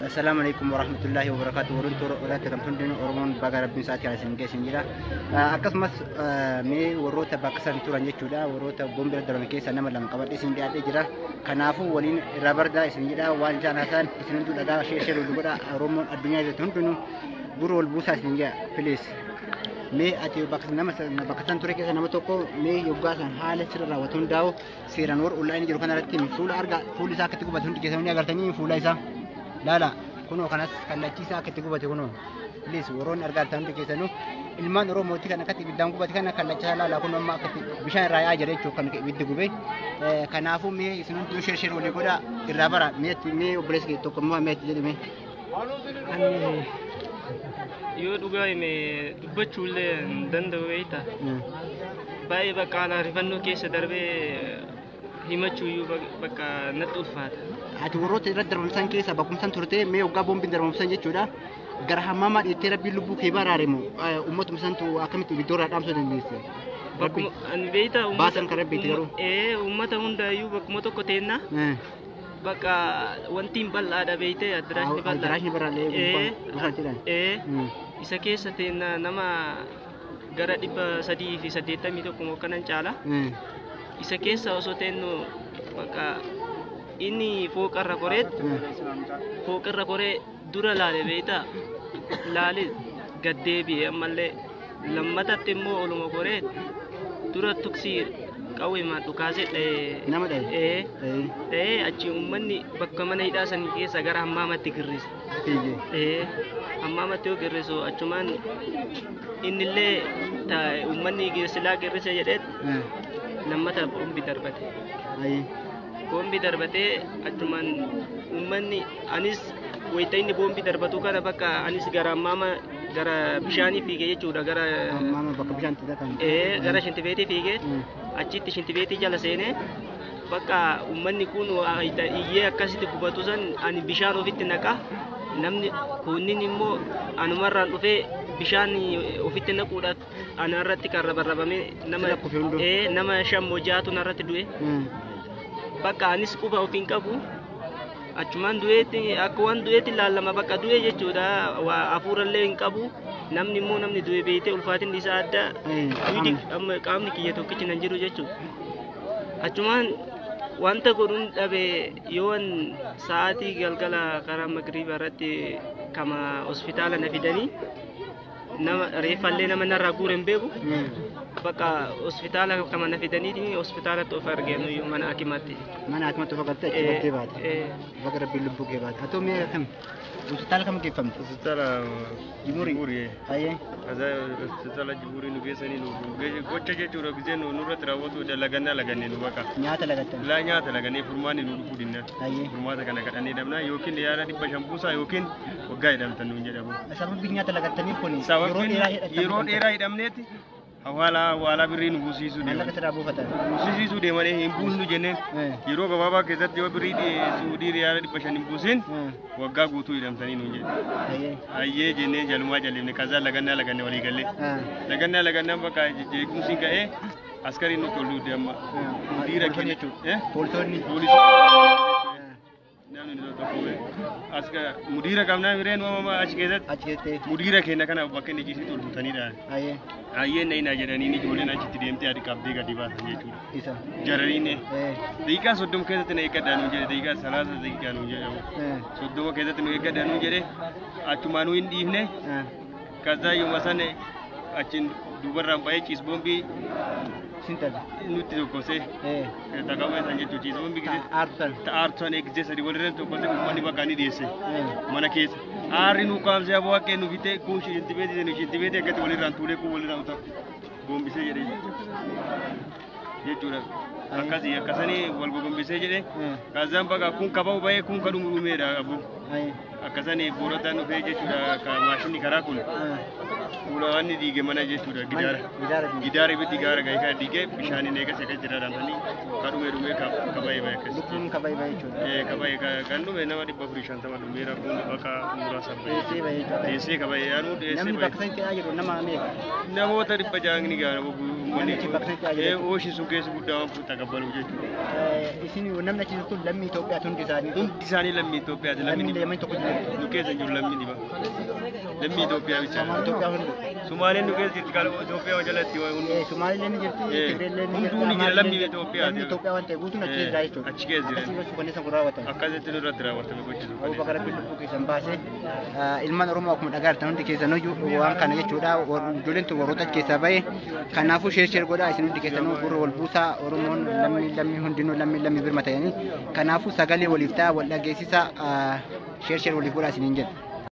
Assalaamu alaikum warahmatullahi wabarakatuh. Warroonni toora olaatti argamtu hundinuu Oromoon baga Rabbiin sa'aatii kana isin geessin jira. Akkasumas mee warroota bakka san turan jechuudha. Warroota boombii irra darban keessaa nama lama qabadhee isin dhiyaadhee jira. Kanaafuu waliin irraa bardaa isin jedha, waan isaan haasa'an isin hunduu dhagaa share share wal godha. Oromoon addunyaa jirtu hundinuu gurra wal buusaa isin jedha, please. Mee ati bakka nama bakka san ture keessa nama tokko, mee yoggaa san haala sirra raawwatu hundaa'u seeraan warra ollaa inni jiru kanarratti fuula argaa, fuulli isaa akka itti gubate hundi keessan ni agartanii. Fuula isaa laala, kunoo kanas kallachiisaa akka itti gubate kunoo. Please, warroonni argaa jirtan hundi keessanuu ilmaan Oromooti kan akkatti ibiddaan gubate kana kallachiisaa laala. Kunoo amma akkatti bishaan irraa yaa'aa jira jechuudha kan ibiddi gube. Kanaafuu mee isin hundinuu share share walii godhaa, irraa bara. Mee mee obboleessi kee tokko immoo mee itti jedhime. Ani yoo dhugaa hime dubbachuullee hin danda'u, beektaa. Baay'ee bakka haala rifannoo keessa darbee himachuu iyyuu bakka natti ulfaata. Ati warroota irratti darbamsan keessa bakkumsan turte, mee waggaa boombiin darbamsan jechuudha. Gara hammaamaa dhiittee Rabbiin lubbuu kee baraare moo uummatuma santu akkamitti ibiddoorraa dhaamsuu dandeesse? Bakkuma ani beektaa uummata Baasan kan Rabbiiti garuu. Ee, uummata hundaayyuu bakkuma tokko teenna. Bakka wanti hin bal'aadha, beektee, addaraashni bal'aadha. Addaraashni bal'aalee Ee, gubbaa jedhan. Ee, isa keessa teenna nama gara 381 moo kanan caala. Isa keessa osoo teennu bakka inni fooqarra koree, fooqarra koree dura laale, beektaa, laale gad deebi'e. Ammallee lammatatti immoo oluma koree dura tuksii qawweemaan dhukaasee dha'ee. Nama dha'e? Ee, dha'ee achi uummanni bakka mana hidhaa sanii keessa gara hammaamatti girrise. Fiigee. Ee, hammaamatti yoo girrisu achumaan innillee uummanni silaa girrise jedhee lammata boombi darbate. Boombi darbatee achumaan uummanni, anis wayita inni boombi darbatu kana bakka anis gara hammaama gara bishaanii fiige jechuudha, gara Hammaama bakka bishaan itti dhaqan. Ee, gara shintibeetii fiige. Achitti shintibeetii jala seenee bakka uummanni kun wayita iyyee akkasitti gubatu san ani bishaan ofitti naqa, namni kunnin immoo anumarraan dhufee bishaan ofitti naquudhaaf ana irratti kan rabarrabame nama. Sila kufe hunduu. Ee, nama shan moo ja'atu narratti du'e. Bakka anis quba ofiin qabu achumaan du'eetti, akka waan du'eetti ilaallama, bakka du'e jechuudha. Waa hafuurallee hin qabu. Namni immoo namni du'e beeytee ulfaatinni isaa adda. Duudi amma qaamni kiyya tokkichi nan jiru jechuudha. Achumaan wanta godhuun dhabe. Yoon sa'aatii galgala karaa magriiba irratti kama hospitaala na fidanii, nama reeffallee nama narraa guure hin beeku. Bakka hospitaala kama na fidanii hospitaalatti of arginu mana hakimaatti. Mana hakimatti of agartee achi battee baate. Ee. Baga Rabbiin lubbuu kee baate. Haa ta'u, mee akkam? Hospitaala kam geeffamte? Hospitaala Jibuurii. Jibuurii. Ayyee. Kaza hospitaala Jibuurii nu geessanii nu gocha jechuudha gisee nu nurratti raawwatu lagannaa lagannee nu baqa. Nyaata lagattan. Laa, nyaata lagannee furmaanni nu dhufuu dinna. Ayyee. Furmaata kana kadhannee dhabnaa, yookiin yaala 500 buusaa yookiin waggaa hidhamtan nuun jedhamu. Sababii nyaata lagattaniif kun yeroo Sababiin dheeraa hidhattan. Yeroo dheeraa hidhamneeti hawaalaa birrii nu buusiisuu Maallaqa deeman. sirraa buufatan. Buusisiisuu deemanii hin buusnu jenneen yeroo gabaabaa keessatti yoo birrii Suudii riyaala 500 hin buusin waggaa guutuu hidhamtanii nuun jedhe. Ayyee. Ayyee jennee jalumaa jalifne, kazaa lagannaa laganne walii gallee. Lagannaa lagannaan bakka jeequmsi ka'ee askariin nutti ol duudde amma. Dhiira Poolisoonni keenya. jechuudha. Eh? Poolisoonni. Poolisoonni. Namni nu tokko aska mudiira qabnaa mireen waamama achi keessatti. Achi keessatti. Mudiira keenya kana bakka inni ciisitti ol fuutanidha. Ayyee. Ayyee na ina jedhanii ijoolleen achitti deemtee adi qabdee gadi baasan jechuudha. Isa. Jaraniin daqiiqaa 30 keessatti na eeggadhaa nuun jedhe, daqiiqaa 30 daqiiqaa nuun jedhamu. 30 keessatti nu eeggadhaa nuun jedhe, achumaanuu hin dhiifne. Kazaa yooma sana achiin duubarraan ba'ee ciisboombii Sintal. nutti tokkosee takawwee san jechuudha ciisboombii gisee Aartu san. Ta'aartu san eegisee sadi walirra tokkosee uummanni bakka ni dhiyeesse mana keessa. Aarri nu kaamsee aboo akka nu fitee kun shintibeetii shintibeetii akkatti walirraan tuulee kun walirraan uta gombisee jedhee jechuudha. Akkasii akkasanii wal gogombisee jedhee kazaan bakka kun kaba'u ba'ee kun kadhumu dhumeedha aboo. Ayyee. Akkasanii boorataan dhufee jechuudha ka maashinni karaa kun. Fuula diige mana jechuudha gidaara. Gidaara diige. Gidaara ibiddi gaara ga'ee kan diige bishaaniin eegas akka jira dhaamsanii ka dhume dhume ka ba'e ba'e akkasitti. Lubbuun ka ba'e ba'e jechuudha. Ka ba'e kan dhume nama 450 dhumeera kun bakka muraasa ba'e. Dheessee ba'e jechuudha. Dheessee ka ba'e yaanuu dheessee Namni ba'e. bakka sanitti ta'aa jiru nama meeqa? Namoota 600 ni gaara Namni achi bakka sanitti ta'aa jiru. Ooshi sun keessa guddaa waan takabbalu jechuudha. Isin namni achi jiru kun lammii Itoophiyaati hundi isaanii. Hundi isaanii lammii Itoophiyaati Lammii lammii Yemen tokko jiru. nu keessa jiru lammii dhiba. Lammii Itoophiyaa bicha. Itoophiyaa hundi. Sumaaleen nu keessa jirti kan Itoophiyaa jalatti waa hunduu. Sumaalillee ni jirti, Tigreellee ni jirti. Hunduu ni jira lammii Itoophiyaati. Lammii Itoophiyaa waan ta'e guutuun achi jira jechuudha. Achi keessa jira. Akkasii gochuu kanneen kun raawwatan. Akkasitti nurratti raawwatame gochisu. Abuu Bakar Rabbiin lubbuu keessan baase ilmaan Oromoo akkuma dhagaa jirtan hundi keessan iyyuu waan kana jechuudha. Ijoolleen tun warroota achi keessaa bahe kanaafuu share share godhaa isin hundi keessanuu gurra wal buusaa Oromoon lammii lammii hundinuu lammii lammii birma ta'anii kanaafuu sagalee waliif ta'a wal dhageessisaa share share waliif godhaa isiniin jedha.